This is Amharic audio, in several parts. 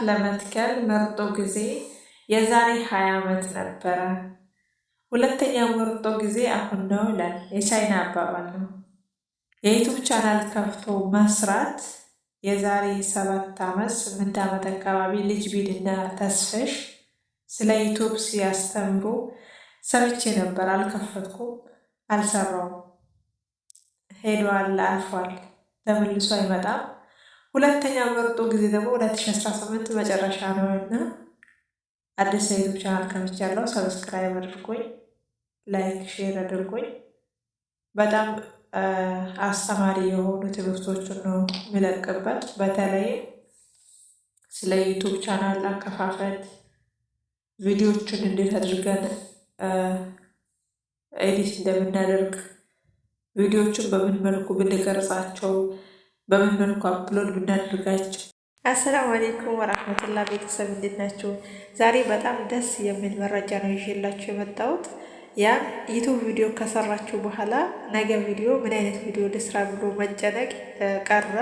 ለመትከል ምርጡ ጊዜ የዛሬ 20 ዓመት ነበረ። ሁለተኛው ምርጡ ጊዜ አሁን ነው ይላል። የቻይና አባባል ነው። የ YouTube channel ከፍቶ መስራት የዛሬ 7 ዓመት 8 ዓመት አካባቢ ልጅ ቢድና ተስፈሽ ስለ YouTube ሲያስተምሩ ሰምቼ ነበር። አልከፈትኩም፣ አልሰራውም። ሄዷል፣ አልፏል፣ ተመልሶ አይመጣም። ሁለተኛ ምርጡ ጊዜ ደግሞ 2018 መጨረሻ ነው እና አዲስ የ YouTube channel ከፍቻለሁ። Subscribe አድርጉኝ፣ like፣ share አድርጉኝ። በጣም አስተማሪ የሆኑ ትምህርቶችን ነው የሚለቅበት። በተለይም ስለ YouTube channel አከፋፈት፣ ቪዲዮዎችን እንዴት አድርገን edit እንደምናደርግ፣ ቪዲዮዎችን በምን መልኩ ብንቀርጻቸው፣ በምን መልኩ upload ብናደርጋቸው። አሰላሙ አሌይኩም ወራህመቱላህ ቤተሰብ፣ እንዴት ናችሁ? ዛሬ በጣም ደስ የሚል መረጃ ነው ይዤላችሁ የመጣሁት። ያም YouTube ቪዲዮ ከሰራችሁ በኋላ ነገ ቪዲዮ ምን አይነት ቪዲዮ ልስራ ብሎ መጨነቅ ቀረ።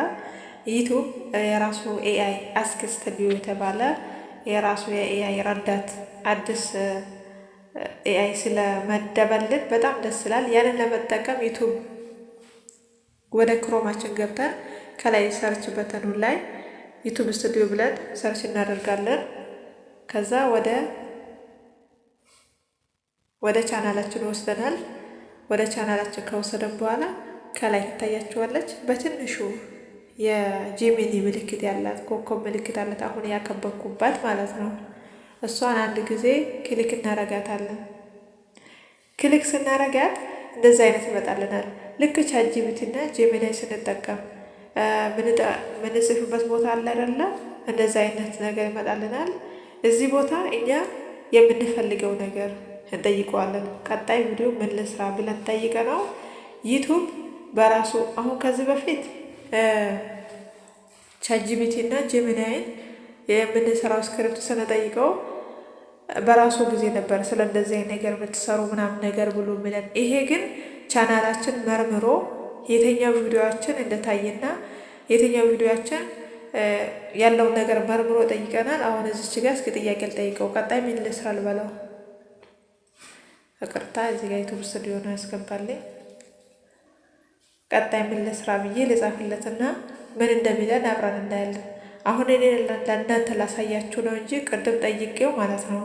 YouTube የራሱ AI Ask Studio የተባለ የራሱ የ AI ረዳት አዲስ AI ስለመደበልን በጣም ደስ ይላል። ያንን ለመጠቀም YouTube ወደ Chrome ኣችን ገብተን ከላይ search button ኑ ላይ YouTube Studio ብለን search እናደርጋለን። ከዛ ወደ ቻናላችን ወስደናል። ወደ ቻናላችን ከወሰደን በኋላ ከላይ ትታያችኋለች በትንሹ የ Gemini ምልክት ያላት ኮከብ ምልክት አላት። አሁን ያከበብኩባት ማለት ነው። እሷን አንድ ጊዜ click እናረጋታለን። Click ስናረጋት እንደዚህ አይነት ይመጣልናል። ልክ ChatGPT እና Gemini ስንጠቀም ምንጽፍበት ቦታ አለ አይደለ? እንደዚህ አይነት ነገር ይመጣልናል። እዚህ ቦታ እኛ የምንፈልገው ነገር እንጠይቀዋለን። ቀጣይ ቪዲዮ ምን ልስራ ብለን ጠይቀነው YouTube በራሱ አሁን ከዚህ በፊት ChatGPT እና Gemini ን የምንሰራው script ስንጠይቀው በራሱ ጊዜ ነበር ስለ እንደዚህ አይነት ነገር ብትሰሩ ምናምን ነገር ብሎ ሚለን። ይሄ ግን ቻናላችን መርምሮ የትኛው ቪዲዮችን እንደታየና የትኛው ቪዲዮችን ያለውን ነገር መርምሮ ጠይቀናል። አሁን እዚች ጋር እስኪ ጥያቄ ልጠይቀው። ቀጣይ ምን ልስራ ልበለው። ይቅርታ፣ እዚህ ጋር YouTube Studio ነው ያስገባልኝ። ቀጣይ ምን ልስራ ብዬ ልጻፍለትና ምን እንደሚለን አብረን እናያለን። አሁን እኔ ለእናንተ ላሳያችሁ ነው እንጂ ቅድም ጠይቄው ማለት ነው።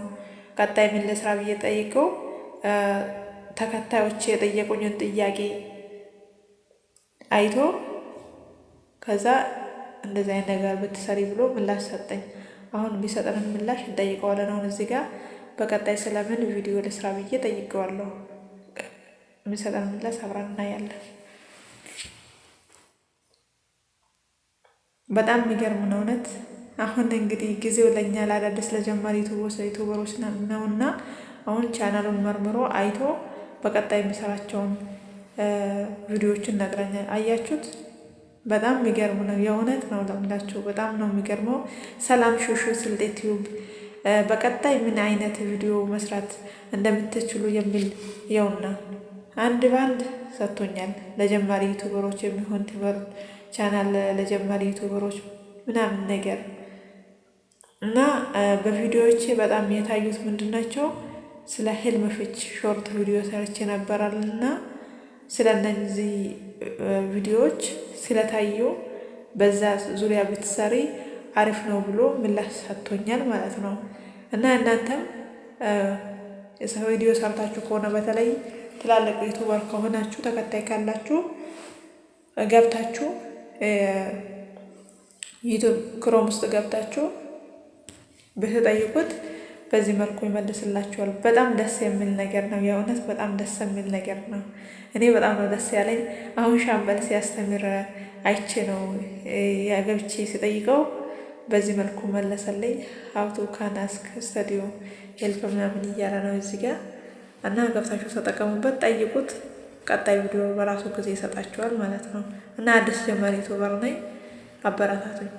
ቀጣይ ምን ልስራ ብዬ ጠይቄው ተከታዮች የጠየቁኝን ጥያቄ አይቶ ከዛ እንደዚህ አይነት ነገር ብትሰሪ ብሎ ምላሽ ሰጠኝ። አሁን የሚሰጠንን ምላሽ እንጠይቀዋለን። አሁን እዚህ ጋር በቀጣይ ስለምን ቪዲዮ ልስራ ብዬ ጠይቀዋለሁ። የሚሰጠን ምላሽ አብረን እናያለን። በጣም የሚገርም ነው እውነት። አሁን እንግዲህ ጊዜው ለእኛ ለአዳዲስ ለጀማሪ YouTuber ኦች ነውና አሁን ቻናሉን መርምሮ አይቶ በቀጣይ የሚሰራቸውን ቪዲዮዎችን ነግረኛል። አያችሁት? በጣም የሚገርም ነው። የእውነት ነው ለምላችሁ፣ በጣም ነው የሚገርመው። ሰላም ሹሹ ስልጤ Tube፣ በቀጣይ ምን አይነት ቪዲዮ መስራት እንደምትችሉ የሚል የውና አንድ ባንድ ሰጥቶኛል። ለጀማሪ YouTuber ኦች የሚሆን ትምህርት ቻናል ለጀማሪ YouTuber ኦች ምናምን ነገር እና በቪዲዮዎቼ በጣም የታዩት ምንድን ናቸው? ስለ ህልም ፍች short ቪዲዮ ሰርቼ ነበራል እና ስለ እነዚህ ቪዲዮዎች ስለታዩ በዛ ዙሪያ ብትሰሪ አሪፍ ነው ብሎ ምላሽ ሰጥቶኛል ማለት ነው። እና እናንተም ቪዲዮ ሰርታችሁ ከሆነ፣ በተለይ ትላልቅ YouTuber ከሆናችሁ፣ ተከታይ ካላችሁ፣ ገብታችሁ YouTube Chrome ውስጥ ገብታችሁ ብትጠይቁት በዚህ መልኩ ይመልስላችኋል። በጣም ደስ የሚል ነገር ነው። የእውነት በጣም ደስ የሚል ነገር ነው። እኔ በጣም ነው ደስ ያለኝ። አሁን ሻምበል ሲያስተምር አይቼ ነው ገብቼ ስጠይቀው በዚህ መልኩ መለሰልኝ። How to can ask studio help ምናምን እያለ ነው እዚህ ጋር እና ገብታችሁ ተጠቀሙበት፣ ጠይቁት። ቀጣይ ቪዲዮ በራሱ ጊዜ ይሰጣችኋል ማለት ነው። እና አዲስ ጀማሪ YouTuber ነኝ፣ አበረታቱኝ።